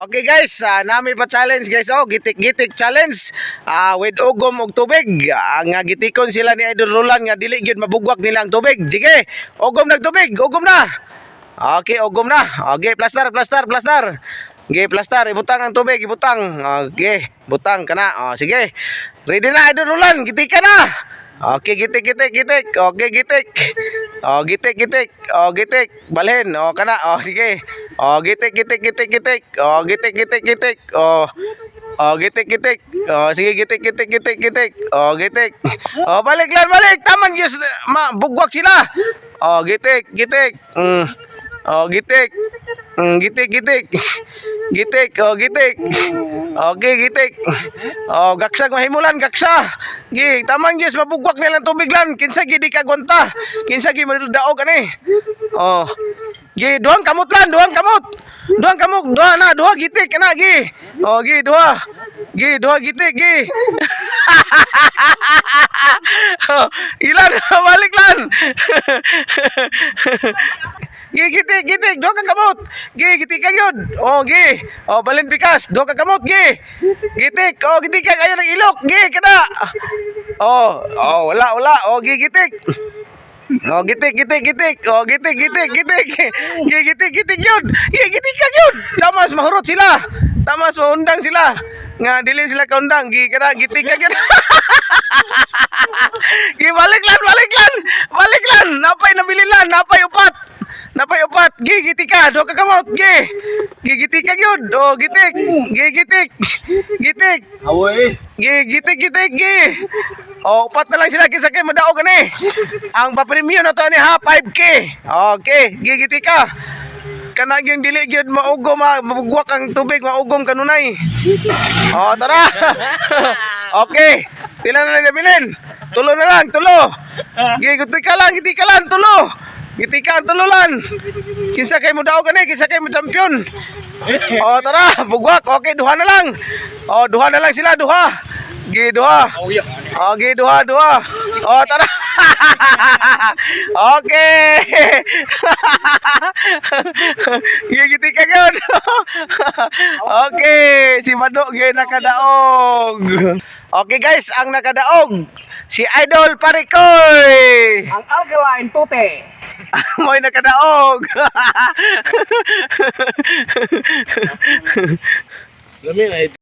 Okay guys, nami pa challenge, guys, oh, gitik-gitik challenge. With ugom og tubig. Nga gitikon sila ni Idol Roland nga dili gyud mabugwak nila ang tubig. Sige, ugom nag tubig, ugom na. Okay, ugom na. Okay, plaster, plaster, plaster. Okay, plaster, ibutang ang tubig, ibutang. Okay, butang kana. Oh, sige. Ready na, Idol Roland, gitika na. Okay, gitik, gitik, gitik. Okay, gitik. Oh, gitik, gitik. Oh, gitik. Balhin. Oh, kana. Oh, sige. Oh, gitik, gitik, gitik, gitik. Oh, gitik, gitik, gitik. Oh. Oh, gitik, gitik. Oh, sige, gitik, gitik, gitik, gitik. Oh, gitik. Oh, balik lan, balik. Taman gyud ma bugwak sila. Oh, gitik, gitik. Oh, gitik. Gitik, gitik. Gitik, oh, gitik. Okay, gitik. Oh, gaksag mahimulan, gaksa. Gi, taman gyud mabugwak nilang tubig lan. Kinsa gi di kagwanta? Kinsa gi madudaog ani? Oh. Gi, duhang kamot lan, duhang kamot. Duhang kamot, duha na, duha gitik kana gi. Oh, gi, duha. Gi, duha gitik, gi. Oh, ilan, balik lan. Gi, gitik, gitik, duha ka kamot. Gi, gitik ka gyud. Oh, gi. Oh, balin pikas, duha ka kamot, gi. Gitik, oh, gitik ka kayo ng ilok. Gi, kana. Oh, wala, wala. Oh, gi, gitik. Oh, gitik, gitik, gitik. Oh, gitik, gitik, gitik. Gi, gitik, gitik yun. Gi, gitik ka yun. Tamas, mahurot sila. Tamas, maundang sila. Nga, dili sila kaundang. Gi, kana, gitik ka yun. Gi, balik lan, balik lan. Balik lan. Napay nabili lan. Napay upat. Napay upat. Gi, gitik ka. Duha ka kamot. Gi. Gi, gitik ka yun. Oh, gitik. Gi, gitik. Gitik. Awoy. Gi, gitik, gitik, gi. Oh, upat na lang sila kinsa kay madaog ani. Ang papremyo na to ni ha, 5K. Okay, gi, gitik ka. Kana gyud dili gyud maugom, mabugwak ang tubig, maugom kanunay. Oh, tara. Okay. Pila na lang nabilin? Tulo na lang, tulo. Gi, gitik ka lang, gitik ka lang, tulo. Gitik ka ang tulo lang. Kinsa kay mo daog ani, kinsa kay mo champion. Oh, tara, bugwak. Okay, duha na lang. Oh, duha na lang sila, duha. Gi, duha. Oh, gi, duha, duha. Oh, tara. Okay. Gi, gitik ka gyud. Okay, si Mado gi nakadaog. Okay guys, ang nakadaog si Idol Parikoy. Ang alkaline tute. Mo'y nakadaog. Lami na.